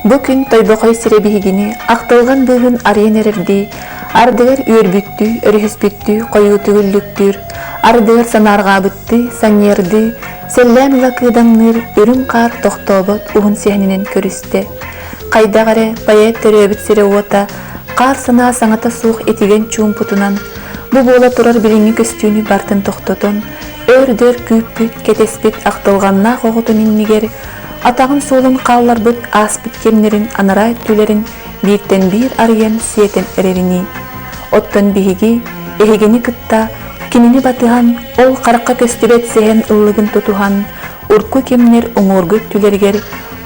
Бу күн Тойбохой сирэ биһигини ахтылҕан быыһын арыйан эрэрдии, ардыгар үөрбүттүү, өрүһүспүттүү хойуутук үллүктүүр, ардыгар санаарҕаабыттыы, санньыардыы, сэллээн ыла кыыдаҥныыр үрүҥ хаар тохтообот уһун сэһэнинэн көрүстэ. Хайдах эрэ поэт төрөөбүт сирэ-уота хаар санаа саҥата суох итигэн чуумпутунан, бу буола турар билиҥҥи көстүүнү бартын тохтотон, өөр-дөр күүппүт, кэтэспит ахтылҕаннаах оҕотун иннигэр атаҕын суолун хаалларбыт ааспыт кэмнэрин анараа өттүлэрин бииртэн биир арыйан сиэтэн эрэринии. Оттон биһиги, эһигини кытта, кинини батыһан, ол харахха көстүбэт сэһэн ыллыгын тутуһан, урукку кэмнэр уҥуоргу өттүлэригэр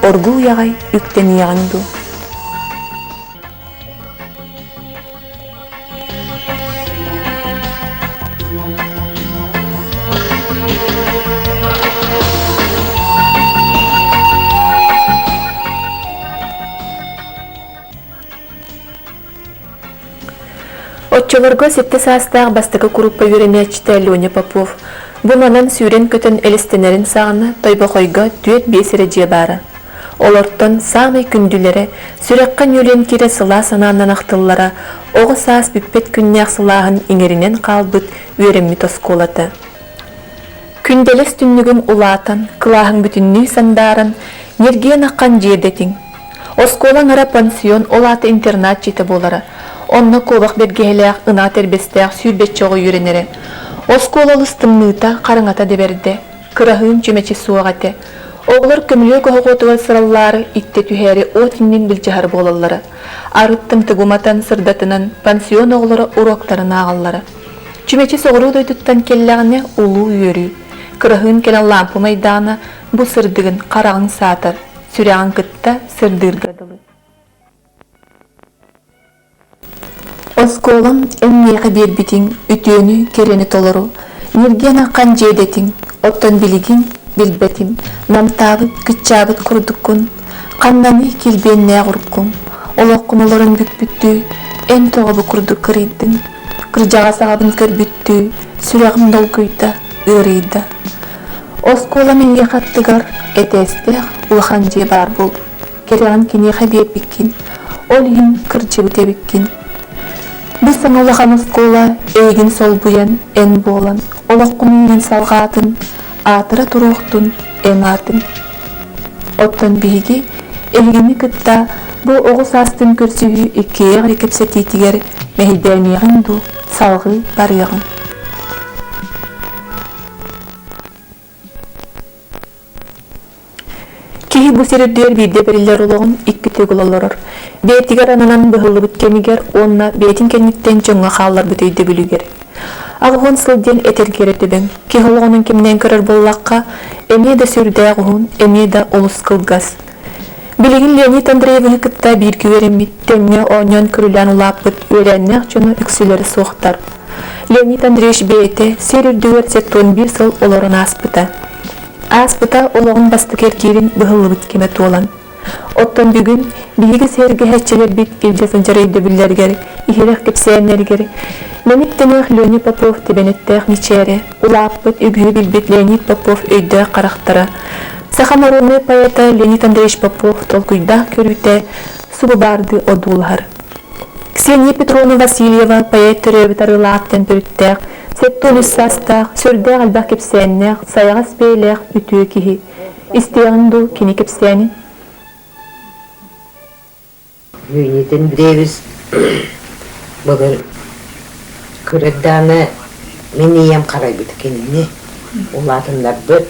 оргууй аҕай үктэниэҕиҥ дуу? Оччолорго сэттэ саастаах бастакы куруппа үөрэнээччитэ Леня Попов бу манан сүүрэн-көтөн элистэнэрин саҕана Тойбохойго түөрт-биэс эрэ дьиэ баара. Олортон саамай күндүлэрэ, сүрэххэ нүөлүйэн киирэ сылаас санаанан ахтыллара, оҕо саас бүппэт күннээх сылааһын иҥэринэн хаалбыт үөрэммит оскуолата. Күндэлэс түннүгүн улаатан, кылааһыҥ бүтүннүү сандааран, ньиргийэн аххан дьиэдэтиҥ. Оскуола аҥара пансион, ол аата интернат дьиэтэ буолара. Онно куобах бэргэһэлээх, ынаа тэрбэстээх сүүрбэччэ оҕо үөрэнэрэ. Оскуола олус тымныыта, хараҥата да бэрдэ. Кыраһыын чүмэчи суох этэ. Оҕолор көмүлүөк оһоҕуотугар сыраллаары, иттэ түһээри уот иннин былдьаһар буолаллара. Арыт тымтыгы уматан, сырдатынан пансион оҕолоро уруоктарын ааҕаллара. Чүмэчи соҕуруу дойдуттан кэллэҕинэ улуу үөрүү. Кыраһыын кэлэн лаампа майдаана бу сырдыгын хараҕыҥ саатар, сүрэҕиҥ кытта сырдыырга дылы. Оскуолам эн миэхэ биэрбитиҥ үтүөнү, кэрэни толору, ньиргиэн аххан дьиэдэтиҥ, оттон билигин билбэтим, намтаабыт, кыччаабыт курдуккун, ханнаный килбиэннээх уруккум, олоххун олорон бүкпүттүү, эн тоҕо бу курдук кырыйдыҥ, кырдьаҕас аҕабын көрбүттүү, сүрэҕим долгуйда, ыарыйда. Оскуолам эйиэхэ аттыгар этээстээх улахан дьиэ баар буолбут. Кэрэҕин киниэхэ биэрбиккин, ол иһин кырдьыбыт эбиккин. Бу саҥа улахан оскуола эйигин солбуйан эн буолан, олоххун үүнэн салҕаатын, аатыра туруохтун эн аатыҥ. Оттон биһиги эһигини кытта бу оҕо саастын көрсүһүү иккиэйэх эрэ кэпсэтиитигэр мэһэйдээмиэҕиҥ дуу, салҕыы барыаҕыҥ. Киһи бу сир үрдүгэр биирдэ бэриллэр олоҕун икки төгүл олорор. Бэйэтигэр ананан быһыллыбыт кэмигэр уонна бэйэтин кэнниттэн дьоҥҥо хаалларбыт өйдөбүлүгэр. Аҕыһын сыл диэн этэргэ эрэ дөбөҥ. Киһи олоҕунан кэмнээн көрөр буоллахха, эмиэ да сүрдээх уһун, эмиэ да олус кылгас. Билигин Леонид Андреевиһы кытта бииргэ үөрэммит, тэҥҥэ оонньоон-көрүлээн улааппыт үөлээннээх дьоно үксүлэрэ суохтар. Леонид Андреевич бэйэтэ сир үрдүгэр 71 сыл олорон ааспыта. Ааспыта олоҕун бастакы эргиирин быһыллыбыт кэмэ туолан. Оттон бүгүн биһиги сэһэргэһээччилэрбит илдьэ сылдьар өйдөбүллэригэр, иһирэх кэпсээннэригэр мэник-тэнэх Леня Попов тэбэнэттээх мичээрэ, улааппыт, үгүһү билбит Леонид Попов өйдөөх харахтара, саха народнай поэта Леонид Андреевич Попов толкуйдаах көрүүтэ субу баардыы одуулаһар. Ксения Петровна Васильева поэт төрөөбүт арыылаахтан төрүттээх, 73 саастаах, сүрдээх элбэх кэпсээннээх, сайаҕас бэйэлээх үтүө киһи. Истиэҕиҥ дуу кини кэпсээнин? Леонид Андреевич былыр кырырдааны мин ийэм харайбыт кинини улаатыннарбыт.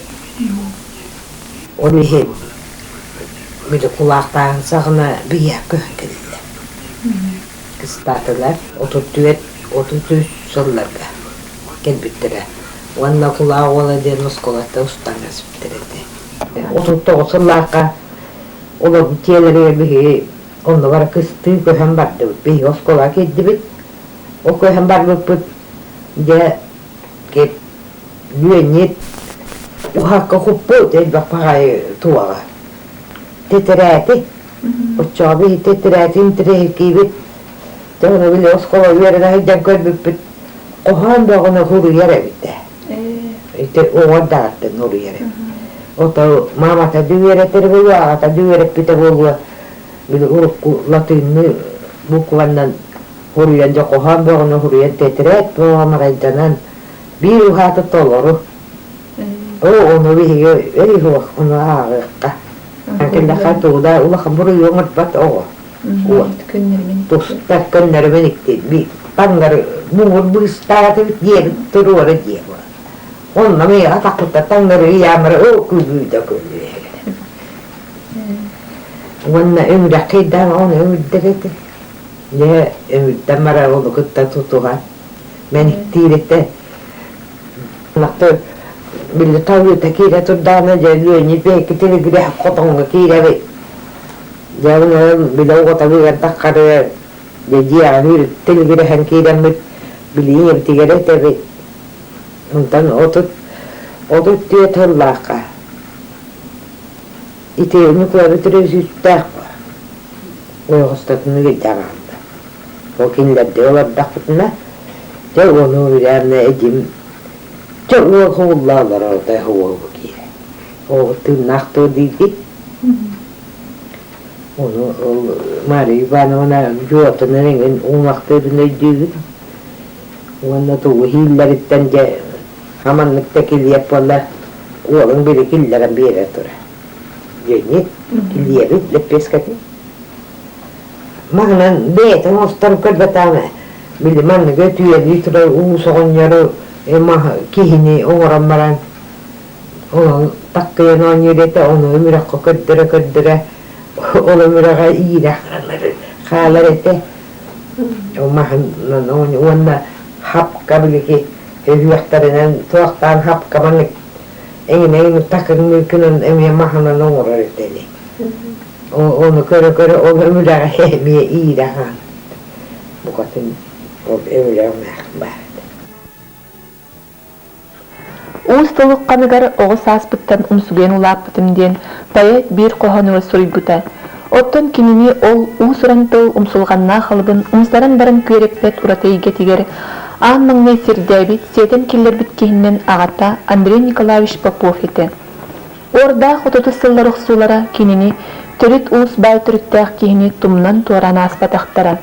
Ол иһин били кулаахтааһын саҕана биһиэхэ көһөн кэллилэр. Кыстаатылар 34 33 сылларга кэлбиттэрэ. Уонна кулаах уола диэн оскуолаттан устан ааспыттар этэ. 39 сыллаахха олорбут дьиэлэригэр биһиги онно бары кыстыы көһөн бардыбыт. Биһиги оскуолаҕа киирдибит. Ол көһөн барбыппыт дьэ Леонид уһаакка хуппут элбэх баҕайы туоҕа. Тэтэрээти. Оччоҕо биһи тэтэрээти интэриэһиргиибит. Дьэ ону били оскуола үөрэнэ сылдьан көрбүппүт хоһоон бөҕөнү суруйар эбит ээ. Ити оҕо эрдэҕиттэн суруйар эбит. Ото маамата да үөрэтэр буолуо, аҕата да үөрэппитэ буолуо. Били урукку латыынныы букваннан хуруйан дьэ хоһоон бөҕөнү хуруйан тэтэрээт бөҕө марайданан биир уһааты толору. Оо, ону биһиги өй суох, ону ааҕыахха. Кэллэххэ тугу да улахан буруйу оҥорбот оҕо. Уот. Тустар көннөрүмэн икки таҥнары муҥур быыстаатыбыт диэбит туруора диэ Онно миэхэ тахпыта таҥнары ыйаамары оо күлүү да күлүү. Уонна өмүрэххийдээн ону өмүрдэр этэ. Дьэ, өмүрдэн барар ону кытта тутуһан мэниктиир этэ. Ынахты били талыыта киирэ турдаҕына дьэ Леонид биһикки тилигирэһ хотоҥҥо киирэбит. Дьэ онон били оҕото быгардаххары дьэ дьиэҕэ тилигирэһэн киирэммит били ийэбитигэр этэбит. Онтон 34 сыллаахха ити Ньукулай Петрович ойоҕостотун илдьэ хаалла. Ол кинилэргэ олордохпутуна, дьэ ону билээннэ эдьим дьэ уол хоһулла олорор уолу киирэ. Ол тыыннаах дуо дииргит? Ону ол Мария Ивановна дьуотунан эҥин уҥуохтуурун өйдүүбүн. Уонна тугу иһииллэриттэн дьэ хаманнык да килиэп буолла уолуҥ били киллэрэн биэрэ турар. Дьиҥит, килиэбит лэппиэскэтин. Маһынан бэйэтин оҥостон көрбөтөҕүнэ, били манныгы өтүйэлии турар уус оҕонньору киһини оҥорон баран онон таккыйан оонньуур этэ, ону өмүрэххэ көрдөрө-көрдөрө ол өмүрэҕэ иирэ хаалар этэ. Маһынан уонна хапка билики өһүөхтэринэн туохтаан хапка маннык эҥин-эҥин такыҥныыр гынан эмиэ маһынан оҥорор этэ ини. Ону көрө-көрө ол өмүрэҕэ эмиэ иирэ хаалбыт. Букатын ол өмүрэҕим баар этэ. Уус толукканыгар оҕо сааспыттан умсугуйан улааппытым диэн поэт биир хоһоонугар суруйбута. Оттон кинини ол уус-уран тыл умсулҕаннаах алыбын умсаран баран күөрэппэт ураты эйгэтигэр аан маҥнай сирдээбит, сиэтэн киллэрбит киһинэн аҕата Андрей Николаевич Попов этэ. Уордаах отутус сыллар охсуулара кинини төрүт уус баай төрүттээх киһини тумнан туораан ааспатахтара.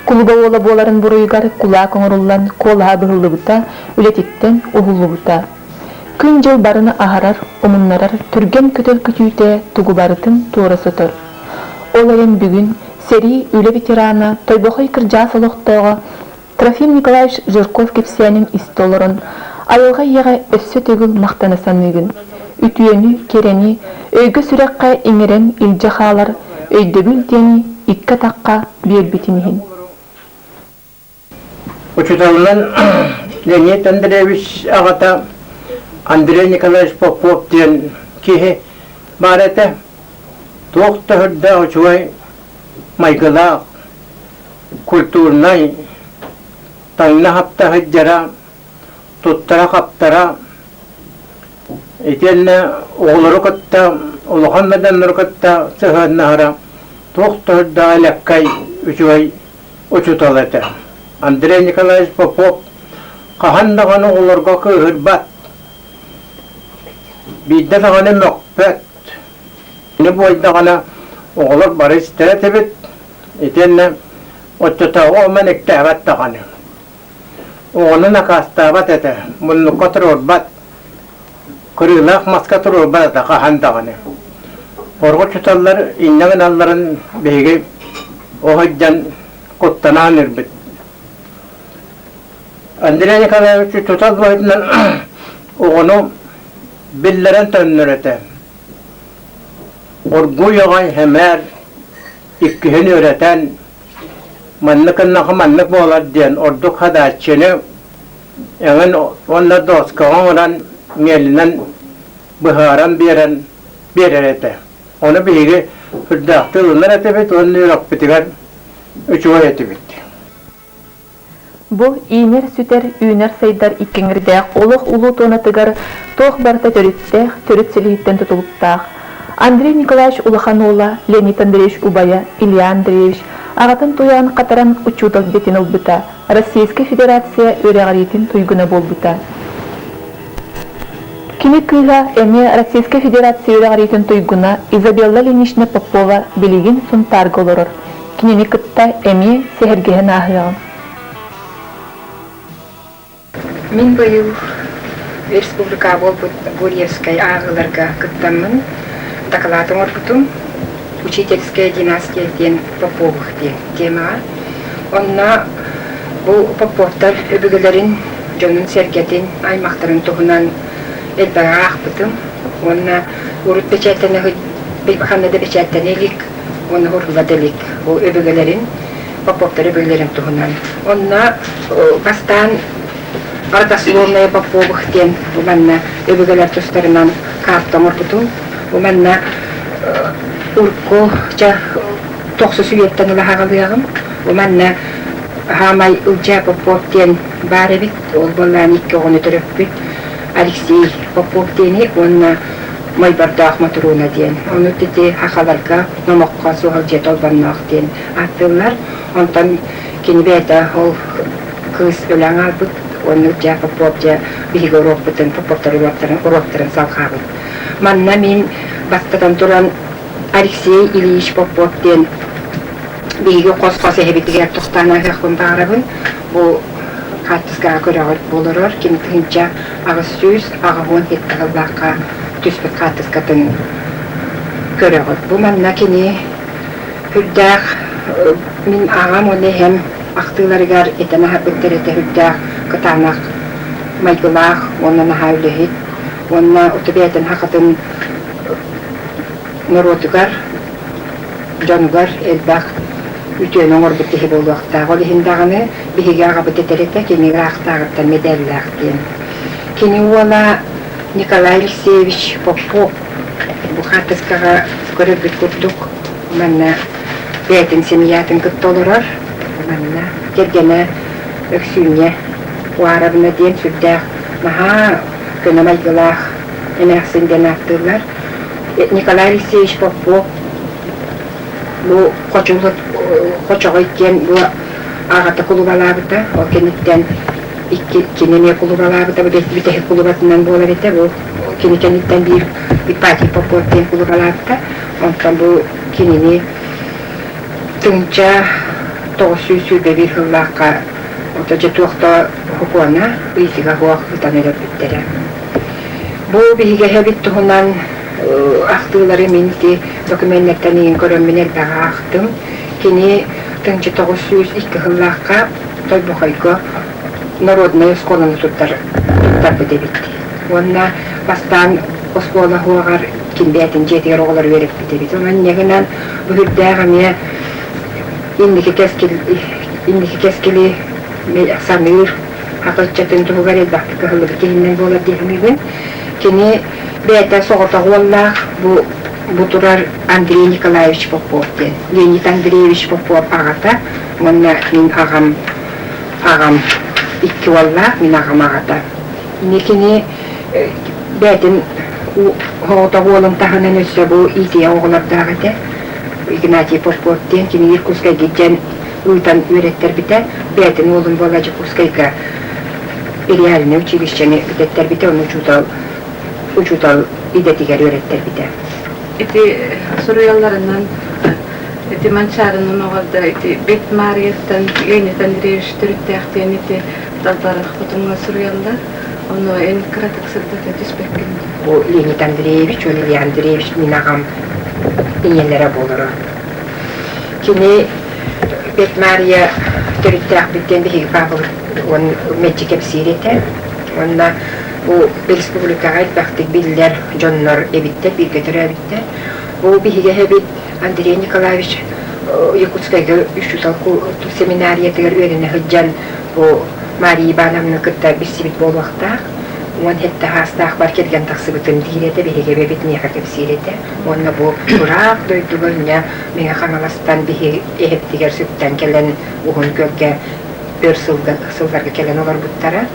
Кулуба уола буоларын буруйугар кулаак оҥоруллан куолаһа быһыллыбыта, үлэтиттэн уһуллубута. Күн-дьыл барыны аһарар, умуннарар түргэн көтөр көтүүтэ тугу барытын туора сотор. Ол эрэн бүгүн сэрии үлэ ветерана Тойбохой кырдьаҕас олохтооҕо Трофим Николаевич Жирков кэпсээнин истэ олорон, айылҕа ийэҕэ өссө төгүл махтана саныыгын. Үтүөнү, кэрэни өйгө-сүрэххэ иҥэрэн илдьэ хаалар өйдөбүл диэни икки атахха биэрбитин иһин. Учууталынан Леонид Андреевич аҕата Андрей Николаевич Попов диэн киһи баар этэ. Туох да үрдээх үчүгэй майгылаах, культурнай, таҥна-хапта сылдьара, туттара-хаптара итиэннэ оҕолору кытта, улахан да дьоннору кытта сыһыаннаһара туох да үрдээх элэккэй, үчүгэй учуутал этэ. Андрей Николаевич Попов хаһан даҕаны оҕолорго кыыһырбат, биирдэ даҕаны мөхпөт. Кини буойдаҕына оҕолор бары истэр этибит, итиэннэ оччотооҕу омун иктээбэт даҕаны. Оҕону накаастаабат этэ, муннукка туруорбат, кырыылаах маска туруорбат этэ хаһан даҕаны. Орго учууталлар инньэ гыналларын биһиги оһойдон куттанаан үрбүт. Андрей Николаевич учуутал быһыытынан оҕону биллэрэн төннөр этэ. Оргууй аҕай сэмээр иккиһин үөрэтэн, маннык гыннахха маннык буолар диэн ордук хадааччыны эҥин уонна доскаҕа оҥорон миэлинэн быһааран биэрэн биэрэр этэ. Ону биһиги үрдээхтик ылынар этибит уонна үөрэхпитигэр үчүгэй этибит. Бу иинэр-сүтэр, үүнэр-сайдар иккиҥирдээх олох улуу туонатыгар туох барыта төрүттээх, төрүт силиһиттэн тутулуктаах. Андрей Николаевич улахан уола Леонид Андреевич убайа Илья Андреевич аҕатын туйаҕын хатаран учуутал идэтин ылбыта, Российскай Федерация үөрэҕириитин туйгуна буолбута. Кини кыыһа эмиэ Российскай Федерация үөрэҕириитин туйгуна Изабелла Ильинична Попова билигин Сунтаарга олорор. Кинини кытта эмиэ сэһэргэһэн ааһыаҕым. Мин быйыл республика буолбут Гурьевскай ааҕыыларга кыттаммын дакылаат оҥорбутум. «Учительская династия» диэн Поповых диэн темаҕа. Онно бу Поповтар өбүгэлэрин, дьонун-сэргэтин, аймахтарын туһунан элбэҕи аахпытым. Уонна урут бэчээттэнэ ханна да бэчээттэнэ илик уонна уһулла да илик бу өбүгэлэрин Поповтар өбүгэлэрин туһунан. Онно бастаан родословная Поповых диэн бу манна өбүгэлэр тустарынан карта оҥорбутум. Бу манна урукку ча тохсус үйэттэн ыла аҕалыаҕым. Бу манна Хаамай Ылдьаа Попов диэн баар эбит. Ол буоллаан икки оҕону төрөппүт Алексей Попов диэни уонна Мойбордоох Мотуруна диэн. Ону ити хахаларга номоххо суһалдьыйа толбонноох диэн ааттыыллар. Онтон кини бэйэтэ ол кыыс өлөн хаалбыт уонна дьэ Попов дьэ биһиги уруокпутун Поповтар уруоктарын уруоктарын салҕаабыт. Манна мин бастатан туран Алексей Ильич Попов диэн биһиги хос-хос эһэбитигэр тохтоон ааһыахпын баҕарабын. Бу хаартыскаҕа көрөҕүт буоларар. Кини 1887 сыллаахха түспүт хаартыскатын көрөҕүт. Бу манна кини Үрдээх мин аҕам уонна эһэм ахтыыларыгар этэн аһарбыттар этэ үрдээх кытаанах майгылаах уонна наһаа үлэһит уонна утубээтин хахатын норуотугар дьонугар элбэх үтүөнү оҥорбут киһи буолуохтаах. Ол иһин даҕаны биһиги аҕабыт этэр этэ кини ыраахтааҕыттан мэдээллээх диэн. Кини уола Николай Алексеевич Попов бу хаартыскаҕа көрөрбүт курдук манна бэйэтин семьятын кытта олорор. Манна кэргэнэ Өксүүнньэ Уаровна диэн сүрдээх наһаа көнө майгылаах эмээхсин диэн ааттыыллар. Николай Алексеевич Попов бу Хочоҕой диэн бу аҕата кулубалаабыта. Ол кэнниттэн икки кини эмиэ кулубалаабыта. Бу бүтэһик кулубатынан буолар этэ. Бу кини кэнниттэн биир Ипатий Попов диэн кулубалаабыта. Онтон бу кинини 1921 сыллаахха ото дьэ туох да сокуона, ыйытыга суох ытан өлөрбүттэрэ. Бу биһиги эһэбит туһунан ахтыылары мин ити докуменнартан иҥин көрөммүн элбэҕи аахтым. Кини 1902 сыллаахха Тойбохойго народнай оскуоланы туттарбыт эбит. Уонна бастаан оскуола уһуоҕар кимбээтин дьиэтигэр оҕолору үөрэппит эбит. Онон инньэ гынан бу үрдээх эмиэ инники кэскил инники кэскили саныыр хата ыччатын туһугар элбэхтик кыһаллыбыт киһинэн буолар дии саныыбын. Кини бэйэтэ соҕотох уоллаах бу бу турар Андрей Николаевич Попов диэн. Леонид Андреевич Попов аҕата уонна мин аҕам аҕам икки уоллаах мин аҕам аҕата. Кини бэйэтин соҕотох уолун таһынан өссө бу иитийэх оҕолордоох этэ. Игнатий Попов диэн кини Иркутскайга дьэн ыытан үөрэттэрбитэ. Бэйэтин уолун буола Дьокуускайга реальнай училищены бүтэттэрбитэ, ону учуутал учуутал идэтигэр үөрэттэрбитэ. Ити суруйалларынан ити Манчаарынын оҕордо ити Бэт Маарыйаттан Леонид Андреевич төрүттээх диэн ити Далбарах хотуҥҥа суруйаллар. Ону эн кыратык сырдата түспэккин дуу? Бу Леонид Андреевич уонна Илья Андреевич мин аҕам ийэлэрэ буолара. Кини Бэт Маарыйа төрүттээхпит диэн биһиги паапабыт уон мэлдьи кэпсиир этэ. Уонна бу республикаҕа элбэхтик биллэр дьоннор эбиттэр, бииргэ төрөөбүттэр. Бу биһиги эһэбит Андрей Николаевич Якутскайга учуутал семинариятыгар үөрэнэ сылдьан бу Мария Ивановна кытта билсибит буолуохтаах. 17 саастаахпар кэргэн тахсыбытым диир этэ, биһиги эбэбит миэхэ кэпсиир этэ. Уонна бу ыраах дойдуга инньэ Мэҥэ Хаҥаластан биһи эһэбитигэр сүктэн кэлэн Уһун Күөлгэ өр сылларга кэлэн олорбуттара.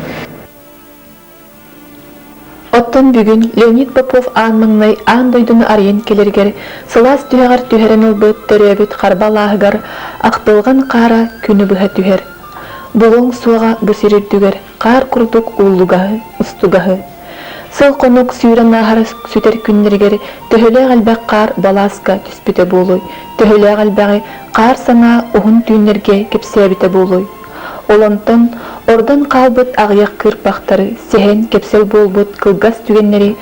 Оттон бүгүн Леонид Попов аан маҥнай аан дойдуну арыйан кэлэригэр сылаас түһэҕэр түһэрэн ылбыт төрөөбүт Харба алааһыгар ахтылҕан хаара күнү быһа түһэр. Булуҥ суоҕа бу сир үрдүгэр хаар курдук ууллугаһы, устугаһы. Сыл-хонук сүүрэн ааһар сүтэр күннэригэр төһөлөөх элбэх хаар балааска түспүтэ буолуой, төһөлөөх элбэҕи хаар санаа уһун түүннэргэ кэпсээбитэ буолуой? Ол онтон ордон хаалбыт аҕыйах кыырпахтары сэһэн кэпсэл буолбут кылгас түгэннэри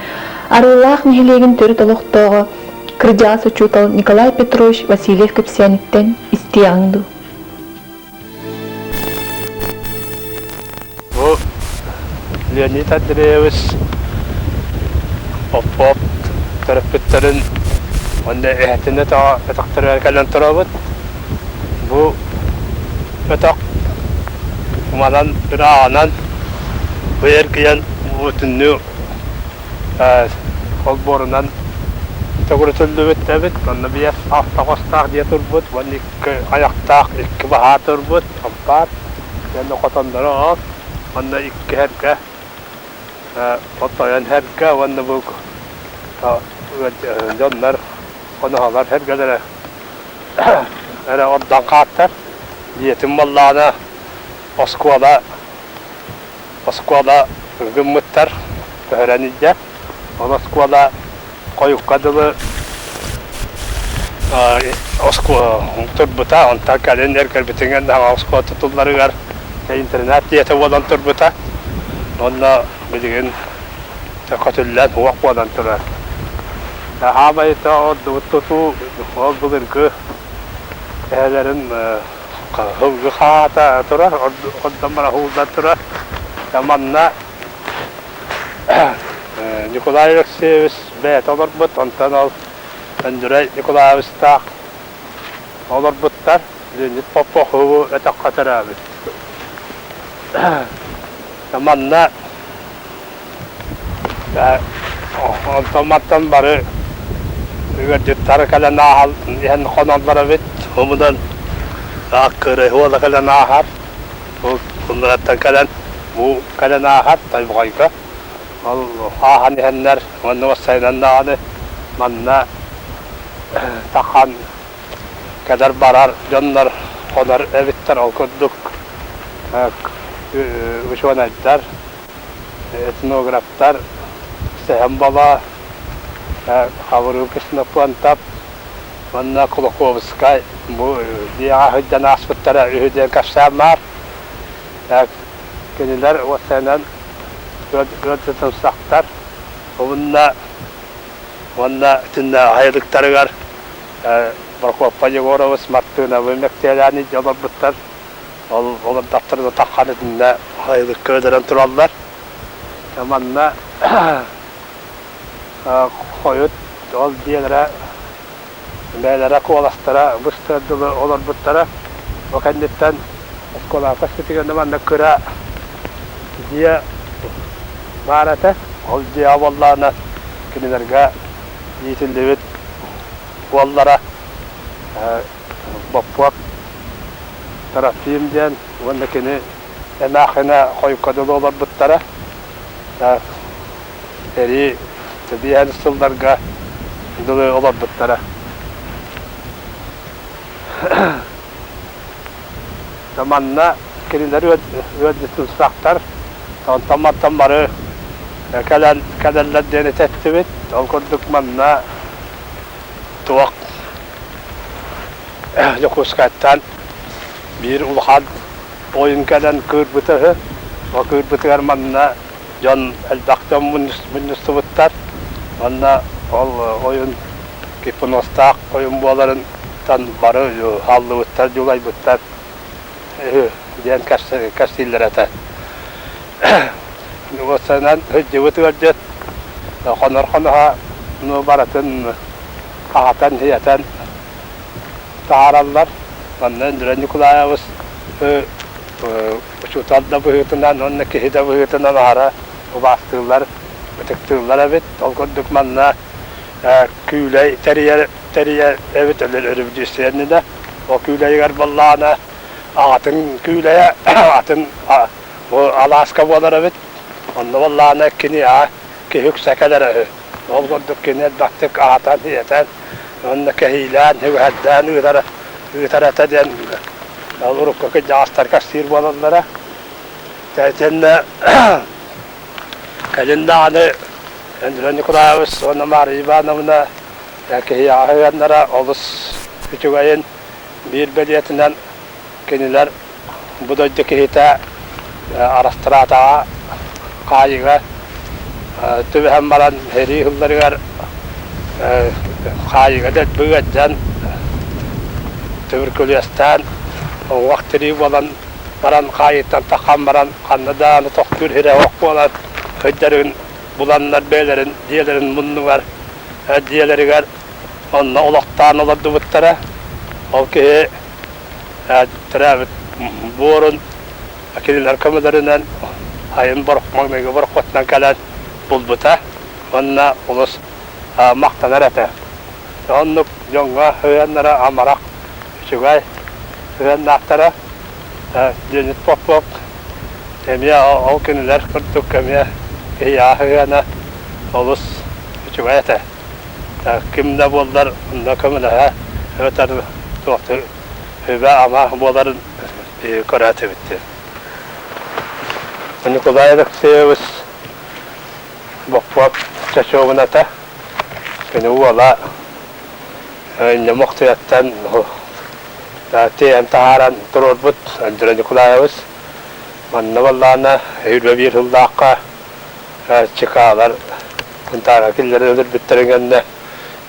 Арыылаах нэһилиэгин төрүт олохтооҕо кырдьаҕас учуутал Николай Петрович Васильев кэпсээниттэн истиэҕиҥ дуу? Бу Леонид Андреевич Попов төрөппүттэрин уонна эһэтин өтөхтөрүгэр кэлэн турабыт. Бу өтөх манан ырааҕынан бу эргийэн бүтүннүү олбуорунан төгүрүтүллүбүт эбит. Онно биэс алта хостоох дьиэ турбут уонна икки айахтаах икки баһаа турбут, ампаар. Уонна хотонноро от, уонна икки эргэ, отойон эргэ уонна бу дьоннор хоноһолор эргэлэрэ эрэ ордон хааттар. Дьиэтин буоллаҕына оскуола оскуола гыммыттар көһөрөн илдьэ. Ол оскуола хойукка дылы оскуола турбута, онтон кэлин эргэрбитигэр даҕа оскуола тутулларыгар интернат дьиэтэ буолан турбута. Уонна билигин көтүллэн уох буолан турар. Хаамай ордубут тутуу ол былыргы эһэлэрин сылгы хаата турар, онтон бара уһуллан турар. Манна Николай Алексеевич бэйэтэ олорбут, онтон ол Өндүрэй Николаевичтаах олорбуттар. Леонид Попов өтөххө төрөөбүт. Манна онтон мантан бары ыалдьыттар кэлэн ааһан иһэн хоноллор эбит. Хомунан кырыһы уола кэлэн ааһар. Бу куннараттан кэлэн бу кэлэн ааһар Тайбоҕойго. Ол ааһан иһэннэр уонна уоссайынан даҕаны манна тахан кэлэр-барар дьоннор хонор эбиттэр. Ол курдук учуонайдар, этнографтар Сэһэн Баба, Хабырыыл Ксенофонтов уонна Кулаковскай бу дьиэҕэ сылдьан ааспыттара үһү диэн кэпсээн баар. Кинилэр уоссайынан ыалдьытымсахтар уонна уонна итиннэ аһылыктарыгар Прокопий Егорович Мартыновы мэктиэлээн илдьэ олорбуттар. Ол олордохторуна таххан итиннэ аһылыкка өлөрөн тураллар. Манна хойут ол дьиэлэрэ бэйэлэрэ куоластара быстыар дылы олорбуттара. Ол кэнниттэн оскуолаҕа көспүтүгэр манна кыра дьиэ баар этэ. Ол дьиэҕэ буоллаҕына кинилэргэ иитиллибит уоллара Боппуок Трофим диэн уонна кини эмээххинэ хойукка дылы олорбуттара. Сэрии биэһэн сылларга дылы олорбуттара. Манна кинилэр ыалдьытымсахтар, онтон мантан бары кэлэн кэлэллэр диэн этэттибит. Ол курдук манна туох Дьокуускайтан биир улахан ойун кэлэн кыырбыта үһү. Ол кыырбытыгар манна дьон элбэх дьон мунньустубуттар. Уонна ол ойун гипнозтаах ойун буоларын бары хааллыбыттар, дьулайбыттар үһү диэн кэпсииллэр этэ. Уопсайынан сылдьыбыт ыалдьыт хонор хоноһо ну барытын аһатан-сиэтэн таһаараллар. Манна Андрей Николаевич учуутал да быһыытынан уонна киһи да быһыытынан аһара убаастыыллар, ытыктыыллар эбит. Ол курдук манна күүлэй тэрийэр тэрийэр эбит өрөбүлүүссүйэ иннинэ. Ол күүлэйигэр буоллаҕына аҕатын күүлэйэ атын бу алааска буолар эбит. Онно буоллаҕына кини киһи үксэ кэлэрэ үһү. Ол курдук кини элбэхтик аһатан-сиэтэн уонна кэһиилээн, үгэһэрдээн ыытара, ыытар этэ диэн ол урукку кырдьаҕастар кэпсиир буолаллара. Итиэннэ кэлин даҕаны. Андрей Николаевич уонна Мария Ивановна киһиэхэ сыһыаннара олус үчүгэйин биир бэлиэтинэн кинилэр бу дойду киһитэ арастыраатаҕа хаайыыга түбэһэн баран сэрии сылларыгар хаайыыга дэлби ыалдьан түбүркүлүөстээн уҥуох тирии буолан баран хаайыыттан таххан баран ханна даҕаны тохтуур сирэ суох буолан сылдьарын буланнар бэйэлэрин дьиэлэрин муннугар дьиэлэригэр онно олохтоон олордубуттара. Ол киһи төрөөбүт буорун кинилэр көмөлөрүнэн айын маҥнайгы борохуотунан кэлэн булбута уонна олус махтанар этэ. Оннук дьоҥҥо сыһыаннара амарах, үчүгэй сыһыаннаахтара. Леонид Попов эмиэ ол кинилэр курдук эмиэ киһиэхэ сыһыана олус үчүгэй этэ. Ким да буоллар онно көмөлөһө эбэтэр туох сүбэ-ама буоларын көрөөтүбүт. Николай Алексеевич Боппуоп чочуобуната кини уола Ньомохтуйаттан тиэйэн таһааран туруорбут Андрей Николаевич манна буоллаҕына 21 сыллаахха чыкаалар Сунтаарга киллэрэн өлөрбүттэрин кэннэ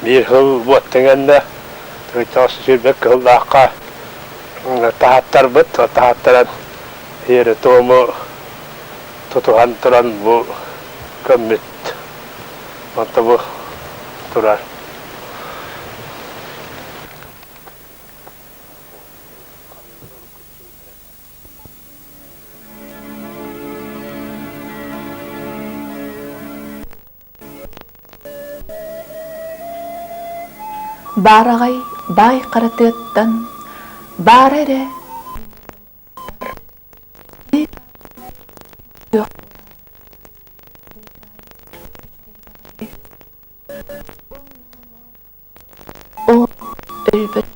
биир сыл буоттун кэннэ 1921 кыһыллаахха таһааттарбыт таһааттаран сиэри-туому тутуһан туран бу көммүт онто бу турар. Баараҕай баай хара тыаттан баара эрэ Оо, өлбөт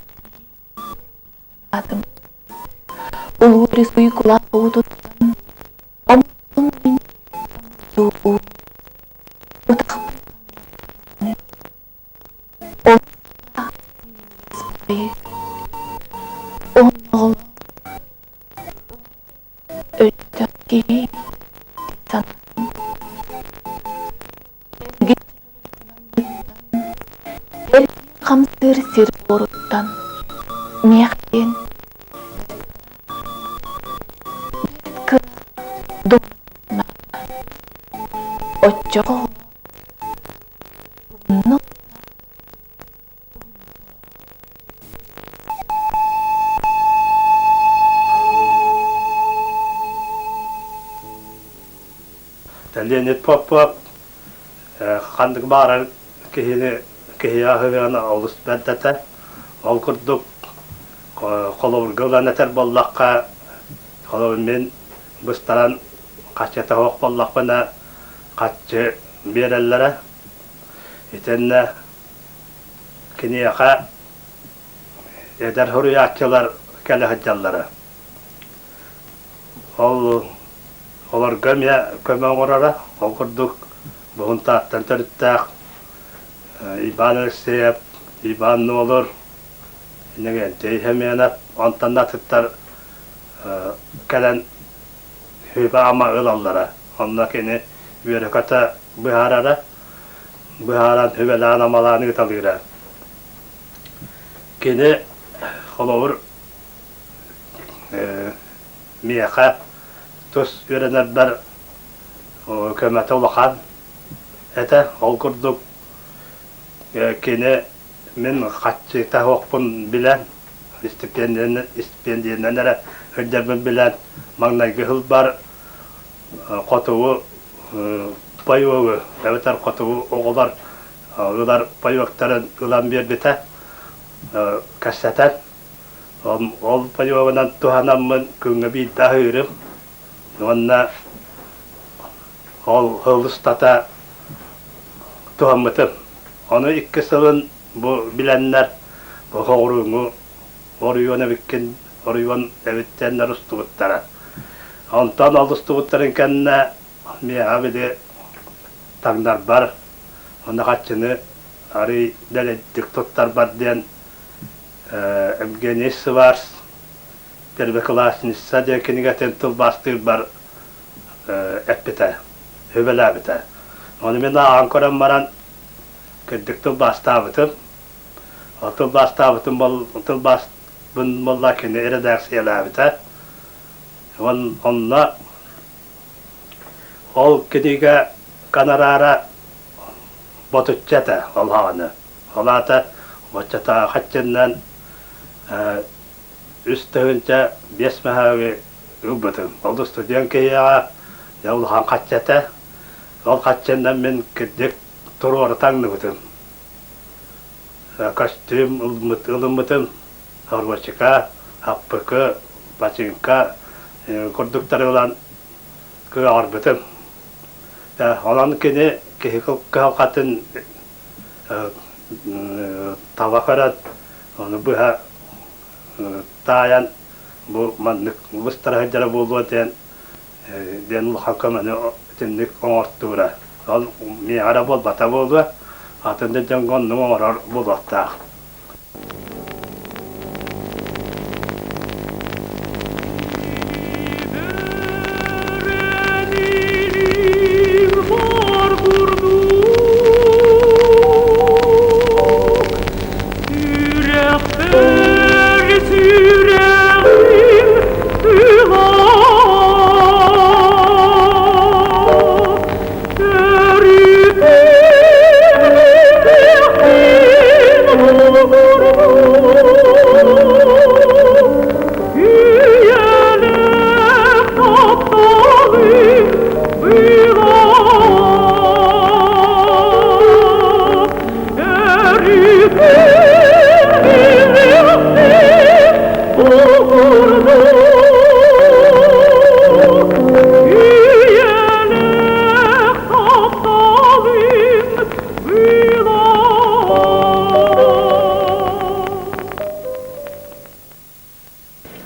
аатым Улуу республикалаах уутуттан омуктун мин дуу Өлтөх киһи санаан Хамсыыр сир буоруттан миэх диэн кыра дуона оччоҕо оннук Леонид Попов ханнык баҕарар киһини киһиэхэ сыһыана олус бэрт этэ. Ол курдук холобурга ылан этэр буоллахха, холобур мин быстаран хаччыта суох буоллахпына хаччы биэрэллэрэ. Итиннэ киниэхэ эдэр суруйааччылар кэлэ сылдьаллара. Ол олорго эмиэ көмө оҥороро. Ол курдук Буһунтааттан төрүттээх Иван Алексеев, Иван Нуолур, Иннокентий Семенов, онтон да атыттар кэлэн сүбэ-ама ылаллара. Онно кини үөрэ-көтө быһаарара, быһааран сүбэлээн-амалаан ыыталыыра. Кини холобур миэхэ тус үөрэнэрбэр көмөтө улахан этэ. Ол курдук кини мин хаччыта суохпун билэн, истипиэндийэнэн эрэ сылдьарбын билэн, маҥнайгы сылбар хотугу паёгы эбэтэр хотугу оҕолор ылар паёктарын ылан биэрбитэ, кэпсэтэн. Ол паёгынан туһанаммын күҥҥэ биирдэ аһыырым уонна ол сыл устата туһаммытым. Ону икки сылын бу билэннэр бу соҕурууҥҥу оройуон эбиккин оройуон эбиттэннэр устубуттара. Онтон ол устубуттарын кэннэ миэхэ били таҥнарбар Онно хаччыны арый дэлэйдик туттарбар диэн Евгений Сыварс первоклассница диэн кинигэтин тылбаастыырбар эппитэ, сүбэлээбитэ. Ону мин ааҕан көрөн баран кырдьык тылбаастаабытым. Ол тылбаастаабытым тылбааспын буолла кини эрэдээксийэлээбитэ. Онно ол кинигэ гонорара ботучча этэ ол аҕаны. Ол аата боччотооҕу хаччыннан 3 500 мэһээги ылбытым. Ол устудьуон киһиэхэ дьэ улахан хачча этэ. Ол хаччыннан мин кырдьык туруору таҥныбытым. Костюм ылыммытым, оруочука, хаппыкы, бачыыҥка курдуктары ылан кыаҕырбытым. Онон кини киһи кыһалҕатын таба көрөн, ону быһа таайан бу маннык быстара сылдьара буолуо диэн диэн улахан көмөнү итинник оҥортуура. Ол миэхэ эрэ буолбата буолуо, атын да дьоҥҥо оннук оҥорор буолуохтаах.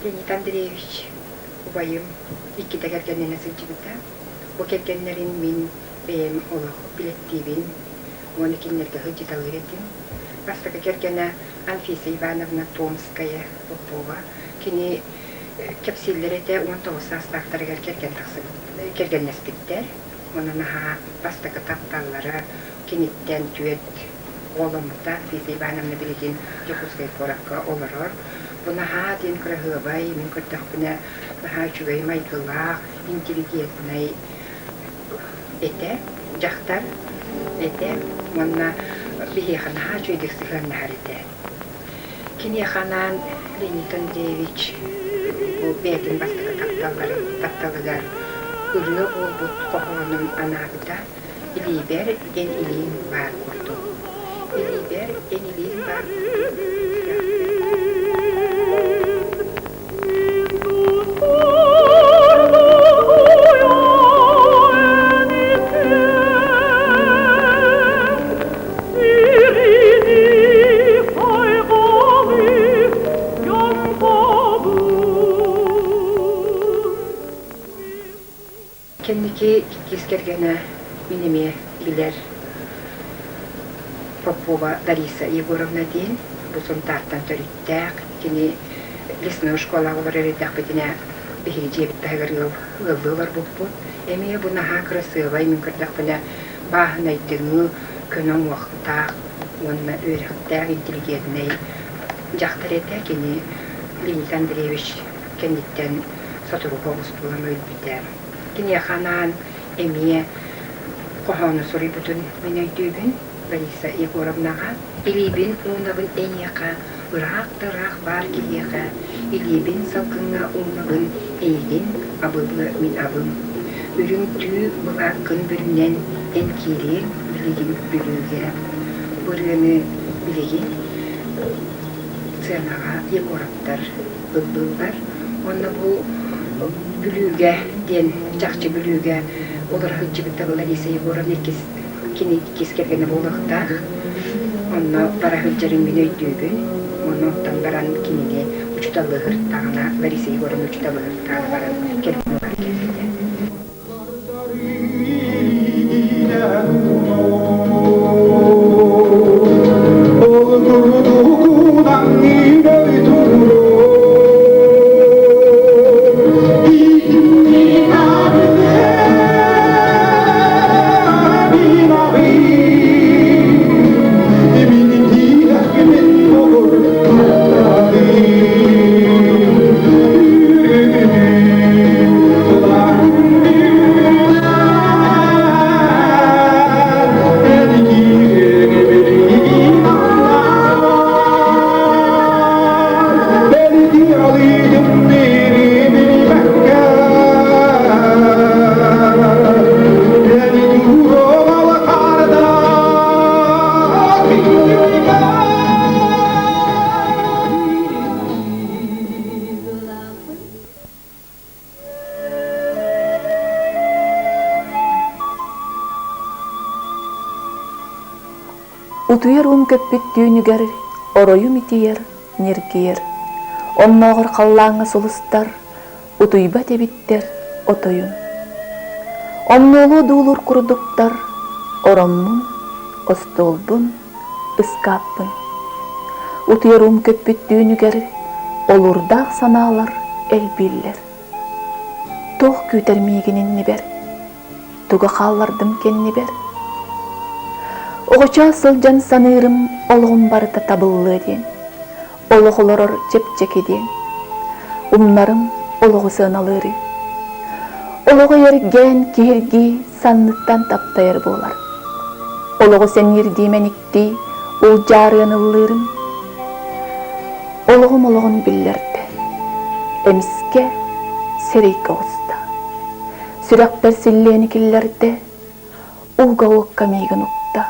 Леонид Андреевич убайым иккитэ кэргэннэнэ сылдьыбыта. Бу кэргэннэрин мин бэйэм олох билэттиибин уонна кинилэргэ сылдьыталыыр этим. Бастакы кэргэнэ Анфиса Ивановна Томская Попова. Кини кэпсииллэр этэ 19 саастаахтарыгар кэргэн тахсыбыт, кэргэннэспиттэр. Уонна наһаа бастакы тапталлара киниттэн түөрт оҕоломмута. Анфиса Ивановна билигин Дьокуускай куоракка олорор. Бу наһаа диэн кыраһыабай, мин көрдөхпүнэ наһаа үчүгэй майгылаах, интеллигентнэй этэ, дьахтар этэ уонна биһиэхэ наһаа үчүгэйдик сыһыаннаһар этэ. Киниэхэ анаан Леонид Андреевич бу бэйэтин бастакы тапталларын тапталыгар ырыа буолбут хоһоонун анаабыта «Илиибэр эн илииҥ баар курдук, илиибэр эн илииҥ баар курдук сүрэхпэр Кэнники иккис кэргэнэ мин эмиэ билэр Попова Лариса Егоровна диэн бу Сунтаартан төрүттээх. Кини лесной школаҕа олорор эрдэхпитинэ биһиги дьиэбит таһыгар ыал ыаллыы олорбуппут. Эмиэ бу наһаа кырасыабай, мин көрдөхпүнэ бааһынайдыҥы, көнө уҥуохтаах уонна үөрэхтээх интеллигентнэй дьахтар этэ. Кини Леонид Андреевич кэнниттэн сотору соҕус буолан өлбүтэ. Киниэхэ анаан эмиэ хоһоону суруйбутун мин өйдүүбүн Лариса Егоровнаҕа. Илиибин уунабын эйиэхэ, ыраах да ыраах баар киһиэхэ, илиибин салгыҥҥа уунабын эйигин абылыа мин абым. Үрүҥ түү былааккын бүрүнэн эн киириэҥ билигин Бүлүүгэ. Бу ырыаны билигин сценаҕа Егоровтар ыллыыллар. Уонна бу Бүлүүгэ диэн чахчы Бүлүүгэ олоро сылдьыбыт Лариса Егоровна иккис кини иккис кэргэнэ буолуохтаах. Онно бара сылдьарын мин өйдүүбүн. Уонна онтон баран кинини учууталлыыртаҕына Лариса Егоровна учууталлыыртаҕына баран кэргэн ылар кэлбитэ. Утуйар уум көппүт түүнүгэр оройум итийэр, ньиргийэр. Оннооҕор халлааҥҥа сулустар, утуйбат эбиттэр отойун. Омнуолуо дуулуур курдуктар ороммун, остуолбун, ыскааппын. Утуйар уум көппүт түүнүгэр олуурдаах санаалар элбииллэр. Туох күүтэр миигин иннибэр? Тугу хааллардым кэннибэр? Оҕочоос сылдьан саныырым олоҕум барыта табыллыа диэн, олох олорор чэпчэки диэн. Умнарым олоҕу сыаналыыры. Олоҕу эргээн киһиргии санныттан таптайар буолар. Олоҕу сэниирдии мэниктии улдьаарыан ыллыырым. Олоҕум олоҕун биллэрдэ. Эмискэ сэрэйгэ оҕуста. Сүрэхпэр силлиэни киллэрдэ, ууга-уокка миигин укта.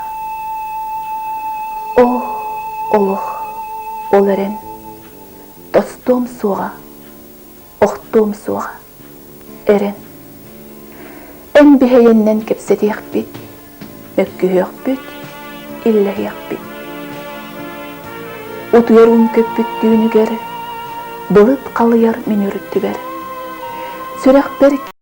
Оо, олох, ол эрэн, тостуом суоҕа, охтуом суоҕа, эрэн. Эн биһэйэннэн кэпсэтиэхпит, мөккүһүөхпүт, иллэһиэхпит. Утуйар уум көппүт түүнүгэр, былыт халыйар мин үрдүбэр. Сүрэхпэр.